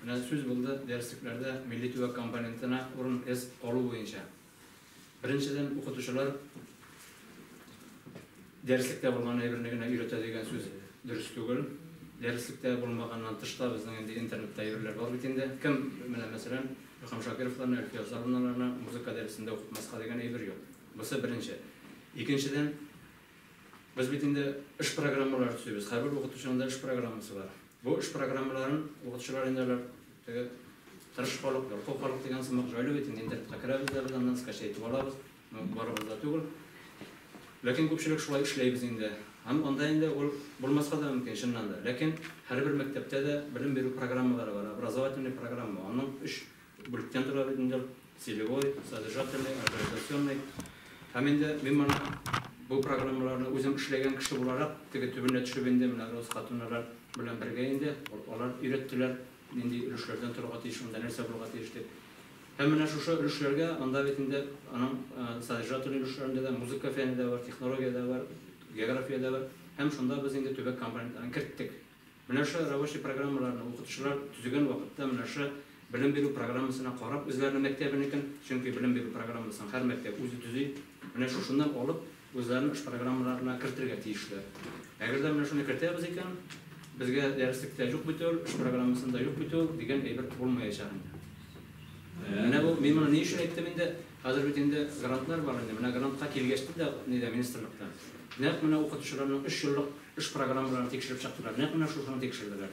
Менә сүз булды дәреслекләрдә милли төбәк компонентына урын эз алу буенча. Беренчедән, укытучылар дәреслектә булган әйберне генә өйрәтә дигән сүз дөрес түгел. Дәреслектә булмаганнан тыш та безнең инде интернетта әйберләр бар бит инде. Кем менә мәсәлән, Илһам Шакировларны, Әлфия Афзаловналарны музыка дәресендә укытмаска дигән әйбер юк. Бусы беренче. Икенчедән, без бит инде эш программалары төзибез. Һәрбер укытучының да эш программасы бар. Бу эш программаларын укытучылар инде алар теге тырыш халык, ялкау халык дигән сымак җайлы бит инде интернетка керәбез дә без аннан скачать итеп алабыз. Ну, барыбыз да түгел. Ләкин күпчелек шулай эшләйбез инде. Һәм анда инде ул булмаска да мөмкин, чыннан да. Ләкин һәрбер мәктәптә дә белем бирү программалары бар, образовательный программа. Аның өч бүлектән тора бит инде ул. Целевой, содержательный, организационный. Һәм инде мин моны бу программаларны үзем эшләгән кеше буларак, теге төбенә төшеп инде менә Роза хатыннар белән бергә инде алар өйрәттеләр, нинди өлешләрдән торырга тиеш, анда нәрсә булырга тиеш дип. Һәм менә шушы өлешләргә анда бит инде аның содержательный өлешләрендә дә музыка фәне дә бар, технология дә бар, география дә бар. Һәм шунда без инде төбәк компонентларын керттек. Менә шушы рабочий программаларны укытучылар төзегән вакытта менә шушы белем бирү программасына карап үзләренең мәктәбенекен, чөнки белем бирү программасын һәр мәктәп үзе төзи, менә шушыннан алып үзләренең эш программаларына кертергә тиешләр. Әгәр дә менә шуны кертәбез икән, безгә дәреслектә юк бит ул, эш программасында юк бит ул дигән әйбер булмаячак инде. Менә бу мин моны ни өчен әйттем инде? Хәзер бит инде грантлар бар инде. Менә грантка килгәч тә нидә министрлыктан. Нәкъ менә укытучыларның өч еллык эш программаларын тикшереп чыктылар. Нәкъ менә шушыны тикшерделәр.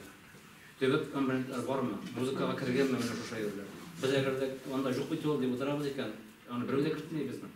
Төбәк компонентлар бармы? Музыкага кергәнме менә шушы әйберләр? Без әгәр дә анда юк бит ул дип утырабыз икән, аны берәү дә кертми безнең.